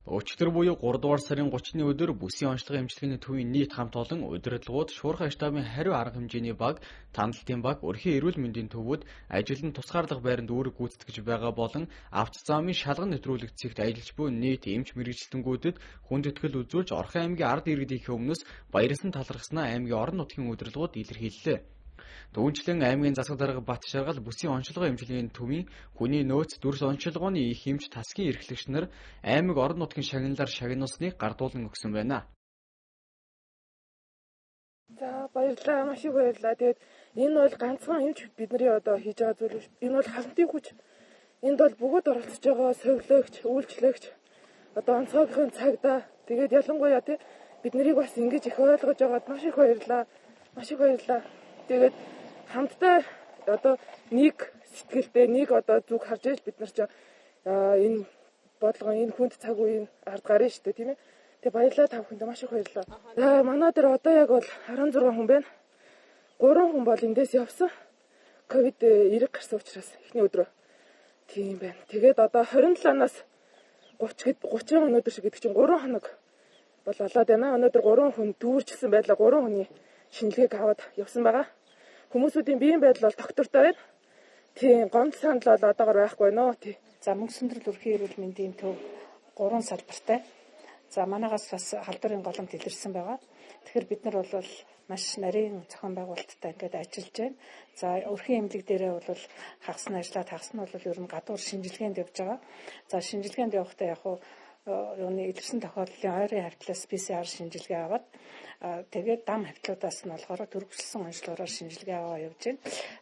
Өчигдөр буюу 3 дугаар сарын 30-ны өдөр бүсийн онцлогын эмчилгээний төвийн нийт хамт олон удирдлагууд шуурхай штабын хариу арга хэмжээний баг, тандалтын баг, өрхийн эрүүл мэндийн төвүүд, ажилтны тусгаарлах байранд үүрэг гүйцэтгэж байгаа болон авто замын шалган нэвтрүүлэг цэгт ажиллаж буй нийт эмч мэргэжилтэнгүүдэд хүндэтгэл үзүүлж Орхон аймгийн ард иргэдийнхээ өмнөөс баярлсан талархснаа аймгийн орон нутгийн удирдлагууд илэрхийллээ. Түүнчлэн аймгийн засаг дарга Батшаргал бүсийн онцлогын эмчилгээний төвийн хүний нөөц дүрс онцлогооны их эмч тасгийн эрхлэгч нар аймаг орон нутгийн шагналаар шагнуулсныг гардуулан өгсөн байна. За баярлалаа, маш их баярлалаа. Тэгээд энэ бол ганцхан эмч бидний одоо хийж байгаа зүйл биш. Энэ бол хамтын хүч. Энд бол бүгд оролцож байгаа совилогч, үйлчлэгч, одоо онцгойн цагдаа. Тэгээд ялангуяа тий бид нарыг бас ингэж их ойлгож байгаад маш их баярлалаа. Маш их баярлалаа. Тэгээд хамтдаа одоо нэг сэтгэлдээ нэг одоо зүг харж ээж бид нар ч энэ бодлого энэ хүнд цаг үеийн ард гарна шүү дээ, тийм ээ. Тэгээ баярлалаа, та бүхэндээ маш их баярлалаа. За манай дээр одоо яг бол 16 хүн байна. 3 хүн бол эндээс явсан. Ковид эрэг гарсан учраас эхний өдрөө. Тийм байна. Тэгээд одоо 27-наас 30 гэд 30 өнөөдөр шиг гэдэг чинь 3 хоног бол болоод байна. Өнөөдөр 3 хүн дүүрчилсэн байдлаа 3 хүний шинжилгээг аваад явсан байгаа. Хүмүүсүүдийн биеийн байдал бол доктортой байна. Тийм, гомдол сандал бол одоогор байхгүй нөө. Тий. За Мөнх-Сөндрөл өрхийн эрүүл мэндийн төв 3 салбартай. За манайгаас бас халдварын голомт илэрсэн байгаа. Тэгэхээр бид нар бол маш нарийн зохион байгуулалттай ингээд ажиллаж байна. За өрхийн эмнэлэг дээрээ бол хагас нь ажиллаад хагас нь бол ер нь гадуур шинжилгээнд явж байгаа. За шинжилгээнд явахдаа яг хуу юуны илэрсэн тохиолдлын ойрын хавтлаас PCR шинжилгээ аваад тэгээд дам хавтлуудаас нь болохоор төрөвчлсөн онцлогоор шинжилгээ аваа явж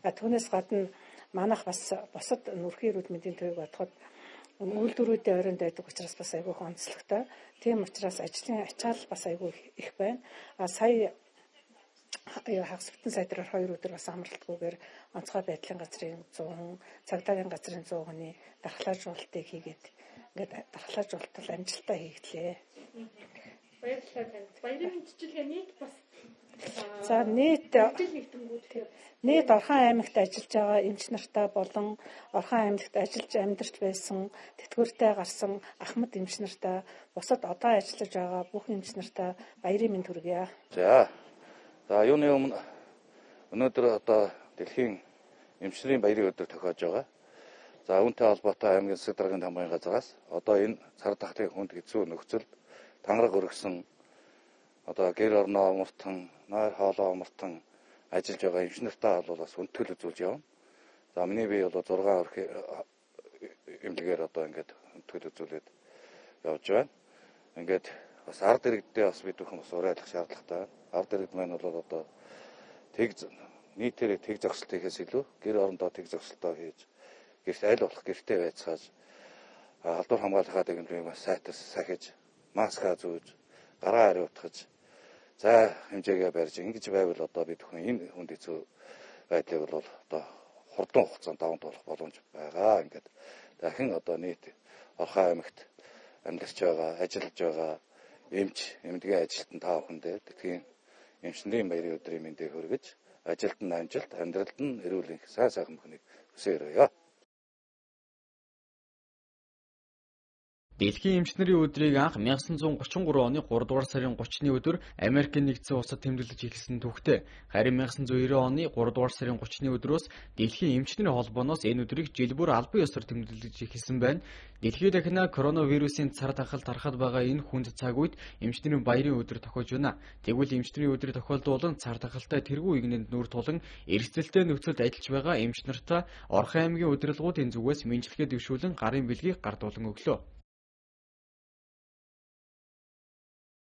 байна. Түүнээс гадна манайх бас бусад нүрхийн эрүүл мэндийн төвийг бодоход үйлдвэрүүдийн ойронд байдаг учраас бас айгүй их онцлогтой. Тийм учраас ажлын ачаал бас айгүй их байна. Сая хагас бүтэн сайдраар 2 өдөр бас амралтгүйгээр онцгой байдлын газрын 100 хүн, цагдаагийн газрын 100 хүний дархлаажуулалтыг хийгээд ингээд дархлаажуулалт амжилттай хийгдлээ. Баярлалаа танд. Баярын мэдчилгээ нийт бас за нийт Орхон аймагт ажиллаж байгаа эмч нартай болон Орхон аймагт ажиллаж амьдарч байсан тэтгэвртэй гарсан ахмад эмч нартай бусад одоо ажиллаж байгаа бүх эмч нартай баярын мэнд хүргье. За юуны өмнө өнөөдөр одоо дэлхийн эмчнэрийн баярын өдөр тохиож байгаа. За үүнтэй холбоотой аймгийн засаг даргын тамгын газраас одоо энэ цар тахлын хүнд хэцүү нөхцөлд тангараг өргөсөн одоо гэр орноо омортон, нойр хоолоо омортон ажиллаж байгаа эмч нартай бол бас хүндэтгэл үзүүлж явна. За миний бие бол 6 өрхийн эмнэлгээр одоо ингээд хүндэтгэл үзүүлээд явж байна. Ингээд бас ард иргэдээ бас бид бүхэн бас уриалах шаардлагатай байна. Ард иргэд маань бол одоо тэг нийтээрээ тэг зогсолт хийхээс илүү гэр орондоо тэг зогсолтоо хийж гэрт аль болох гэртээ байцгааж халдвар хамгаалахаа дэгэмжийг бас сайтар сахиж маскаа зүүж гараа ариутгаж за хэмжээгээ барьж ингэж байвал одоо бид бүхэн энэ хүнд хэцүү байдлыг бол одоо хурдан хугацаанд даван туулах боломж байгаа. Ингээд дахин одоо нийт Орхон аймагт амьдарч байгаа, ажиллаж байгаа эмч, эмнэлгийн ажилтан та бүхэндээ дэлхийн эмчнэрийн баярын өдрийн мэндийг хүргэж ажилд нь амжилт, амьдралд нь эрүүл энх сайн сайхан бүхнийг хүсье. Дэлхийн эмч нарын өдрийг анх 1933 оны 3 дугаар сарын 30-ны өдөр Америкийн нэгдсэн улсад тэмдэглэж эхэлсэн түүхтэй. Харин 1990 оны 3 дугаар сарын 30-ны өдрөөс Дэлхийн эмч нарын холбооноос энэ өдрийг жил бүр албан ёсоор тэмдэглэж эхэлсэн байна. Дэлхийд дахина коронавирусын цар тахал тархаад байгаа энэ хүнд цаг үед эмч нарын баярын өдөр тохиож байна. Тэгвэл эмч нарын өдрийг тохиолдуулан цар тахалтай тэргүй игнэнд нүүр тулан эрсдэлтэй нөхцөлд ажиллаж байгаа эмч нартаа Орхон аймгийн удирдлагуудын зүгээс мэндчилгээ дэвшүүлэн гарын бэлгийг гардуулан өглөө.